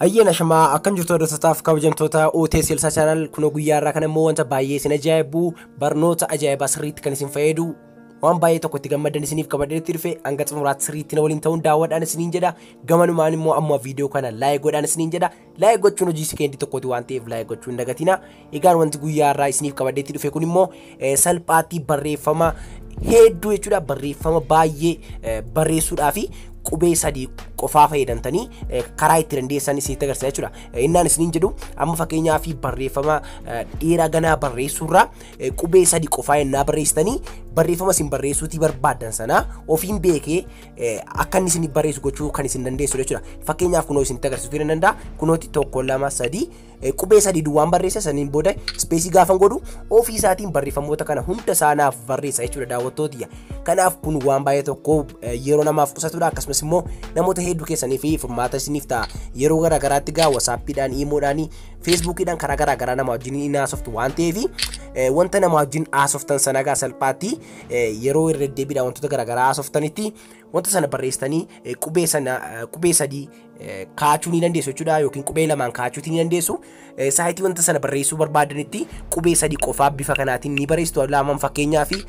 Ayyaana shamaa akkam jirtu, hordoftotaaf kabajamtoota OT Seelsaa Channel. Kunoo guyyaa irraa kana immoo wanta baay'ee isin ajaa'ibu, barnoota ajaa'ibaa sirriitti kan isin fayyadu, waan baay'ee tokko itti gammaddan isiniif qabadheetti dhufe. Hanga xumuraatti sirriitti na waliin ta'uun daawwadhaan isiniin jedha. Gamanumaan immoo amma viidiyoo kana like godhaan isiniin jedha. Like gochuun hojii sekendii tokkooti waan ta'eef like gochuun dagatina. Egaan wanti guyyaa irraa isiniif qabadheetti dhufe kun immoo salphaatti barreeffama hedduu jechuudha, barreeffama baay'ee barreessuudhaa fi qubee sadii qofaa fayyadamtanii karaa itti dandeessan isinitti agarsiisa jechuudha. Innaan isiniin jedhu, amma fakkeenyaa fi barreeffama dheeraa ganaa barreessuurraa qubee sadii qofaa yennaa barreessitanii, barreeffama isin barreessuutii barbaaddan sana ofiin beekee akka inni isin barreessu gochuu kan isin dandeessu jechuudha. Fakkeenyaaf kunoo isinitti agarsiisuu ni danda'a. Kunooti tokko, lama, sadii, qubee sadii duwwaan barreessa. Saniin booda space gaafan godhu ofii isaatiin barreeffamoota kana hunda isaanaaf barreessa jechuudha, daawwattootiyya. Kanaaf kun waan baay'ee tokko yeroo namaaf qusatudha, akkasumas immoo namoota hedduu keessanii fi furmaata isiniif ta'a. Yeroo garaa garaatti gaa WhatsAppiidhaan, Imoodhaan, Facebookiidhaan karaa garaa garaa nama wajjin ni haasoftu waan ta'eef, wanta nama wajjin haasoftan sana gaa salphaatti yeroo irra deddeebiidhaan wantoota garaa garaa haasoftanitti wanta sana barreessitanii qubee sana qubee sadii kaachuu ni dandeessu jechuudha, yookiin qubee lamaan kaachuu ni dandeessu. Saayitii wanta sana barreessuu barbaadanitti qubee sadii qofaa bifa kanaatiin ni barreessitu. Lamaan fakkeenyaa fi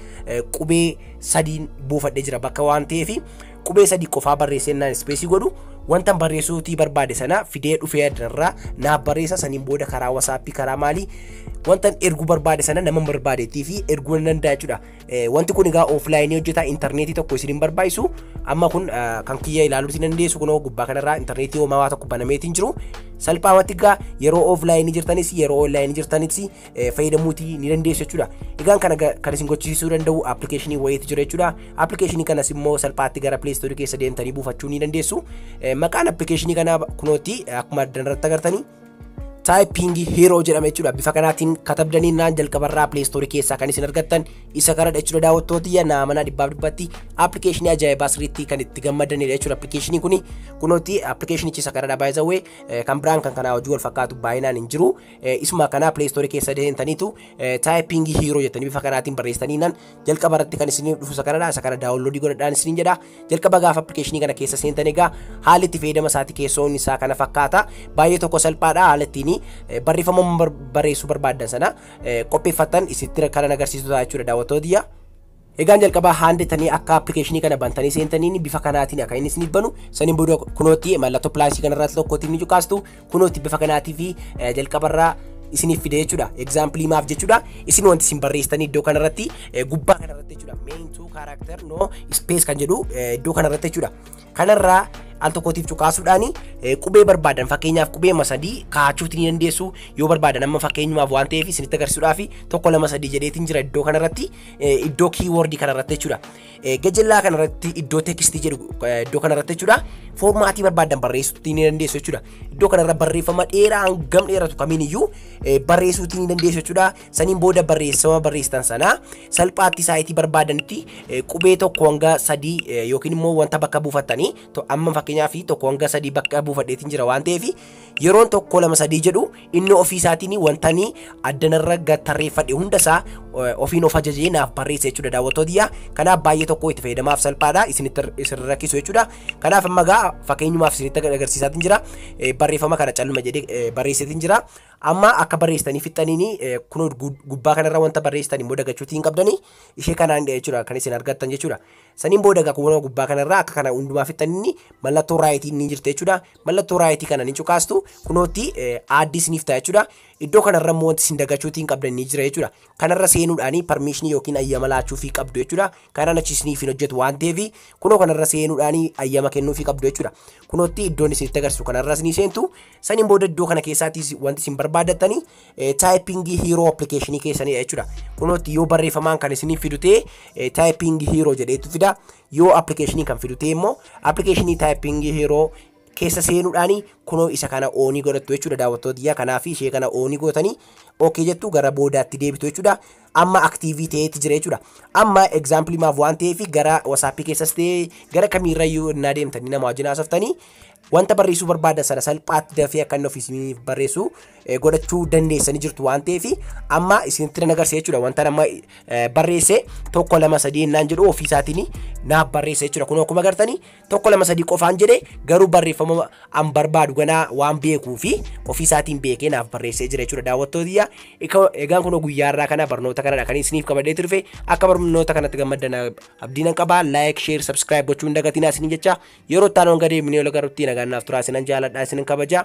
qubee sadiin buufadhee jira bakka waan ta'eef, qubee sadii qofaa barreessee naan space godhu, wanta barreessuutii barbaade sana fidee dhufee irraa naaf barreessa. Saniin booda karaa WhatsAppii, karaa maalii, wanta erguu barbaade sana nama barbaadeetii fi erguu nan danda'a jechuudha. Wanti kun egaa offline hojjeta, intarneetii tokko isin hin barbaachisu. Amma kun kan kiyya ilaaluu isin dandeessu, kunoo gubbaa kanarraa intarneetii homaa tokko banameetiin jiru. Salphaamatti egaa yeroo offline jirtanis yeroo online jirtanis fayyadamuutii ni dandeessu jechuudha. Egaan kana kan isin gochisiisuu danda'u appilikeeshinii wayiitu jira jechuudha. Appilikeeshinii kanas immoo salphaatti gara Play Store keessa deemtanii buufachuu ni dandeessu. Maqaan appilikeeshinii kanaa kunooti, akkuma addanarratti agartanii, Typing Hero jedhama jechuudha. Bifa kanaatiin katabdanii naan jalqabarraa Play Store keessaa kan isin argattan isa kanadha jechuudha, daawwattoota. Naamana dhibbaaf dhibbatti appilikeeshinii ajaa'ibaa sirriitti kan itti gammadanidha jechuudha. Appilikeeshinii kuni kunooti, appilikeeshinichi isa kanadha. Baay'isawwee kan biraan kan kanaa hojii wal fakkaatu baay'inaan hin jiru. Isuma kanaa Play Store keessa deemtaniitu Typing Hero jettanii bifa kanaatiin barreessitanii naan jalqabarratti kan isin dhufu isa kanadha. Isa kana download godhadhaan isiniin jedha. Jalqaba gaafa appilikeeshinii kana keessa seentan egaa haalli itti fayyadama isaati keessoon isaa kana fakkaata. Baay'ee tokko salphaadha. Haala ittiin barreeffama barreessuu barbaaddan sana qopheeffattan isitti kan agarsiisu ta'a jechuudha, daawwattootiyya. Egaan jalqabaa haandetanii akka appilikeeshinii kana bantanii seentaniin bifa kanaatiin akka inni isiniif banu. Saniin booda kunootti mallattoo plus kanarratti tokkotti ni cuqaastu. Kunootti bifa kanaatii fi jalqabarraa isiniif fide jechuudha. Example maaf jechuudha. Isin wanti isin barreessitanii iddoo kanarratti, gubbaa kanarratti jechuudha. Main two character no space kan jedhu iddoo kanarratti jechuudha. Kanarraa al tokkootiif cuqaasuudhaan qubee barbaadan, fakkeenyaaf qubee sadii kaachuuti ni dandeessu yoo barbaadan. Amma fakkeenyumaaf waan ta'eef isinitti agarsiisuudhaaf tokko, lama, sadii jedheetiin jira iddoo kanarratti, iddoo keyword kanarratti jechuudha. Gajallaa kanarratti iddoo text jedhu iddoo kanarratti jechuudha. Format barbaadan barreessuuti ni dandeessu jechuudha. Iddoo kanarra barreeffama dheeraa hangam dheeratu kamiin iyyuu barreessuuti ni dandeessu jechuudha. Saniin booda barreeffama barreessitan sana salphaatti saayitii barbaadanitti qubee 1 hanga 3 yookiin immoo wanta bakka buufattanii, amma fakkeenyaaf 1 hanga 3 bakka buufadheetiin jira waan ta'eef, yeroon tokko, lama, sadii jedhu inni ofii isaatiin wantanii addanarra tarreeffadhe hunda isaa ofiin of ajajee naaf barreessa jechuudha, daawwattootiyya. Kanaaf baay'ee tokko itti fayyadamaaf salphaadha, isinitti isin rakkisu jechuudha. Kanaaf amma gaa fakkeenyumaaf isinitti agarsiisaatiin jira. Barreeffama kana calluma jedhee barreesseetiin jira. Amma akka barreessitanii fixxaniini kunoo gubbaa kanarra wanta barreessitan immoo dagachuutii hin qabdanii, ishee kanaan jechuudha kan isin argattan jechuudha. Saniin booda egaa kunoo gubbaa kanarra akka kana hundumaa fixxaniini mallattoo right ni jirti jechuudha. Mallattoo right kana ni cuqaastu, kunootti add isiniif ta'a jechuudha. Iddoo kanarra immoo wanti isin dagachuutii hin qabdan ni jira jechuudha. Kanarra seenuudhaani permission yookiin ayyama laachuufii qabdu jechuudha. Kanaan achi isiniif hin hojjetu waan ta'eef, kunoo kanarra seenuudhaani ayyama kennuufii qabdu jechuudha. Kunootti iddoon isinitti agarsiisu kanarra isinii seentu. Saniin booda iddoo kana keessaattis wanti isin barbaadattanii Typing Hero appilikeeshinii keessanidha jechuudha. Kunootti yoo barreeffamaan kan isiniif fidu ta'e Typing Hero jedheetu fida. Yoo appilikeeshinii kan fidu ta'e immoo appilikeeshinii Typing Hero keessa seenuudhaani kunoo isa kana on godhattu jechuudha, daawwattoota. Kanaaf ishee kana on gootanii okay jettu, gara boodaatti deebitu jechuudha. Amma active ta'eeti jira jechuudha. Amma example maaf waan ta'eef gara WhatsAppii keessas ta'e gara kamiirrayyuu innaa deemtanii nama wajjin haasoftanii Wanta barreessuu barbaadan sana salphaatti dafee akka inni ofiisiniif barreessu godhachuu dandeessanii jirtu waan ta'eef, amma isinitti nan agarsiisa jechuudha. Wanta amma barreesse 1 2 3 naan jedhu ofiisaatiin naaf barreessa jechuudha. Kun akkuma agartanii 1 2 3 qofaan jedhe, garuu barreeffama an barbaadu ganaa waan beekuu fi ofiisaatiin beekee naaf barreessee jira jechuudha, daawwattootiyya. Egaan kun guyyaa irraa kana barnoota kanadha kan isiniif qabadee turfe. Akka barnoota kanatti gammaddan abdii nan qaba. Like, share, subscribe gochuu hin dagatinaa isiniin jecha, yeroo itti aanu hanga deemnee ol agarrutti nagaan naaf turaa. Isinan jaaladha, isinin kabaja.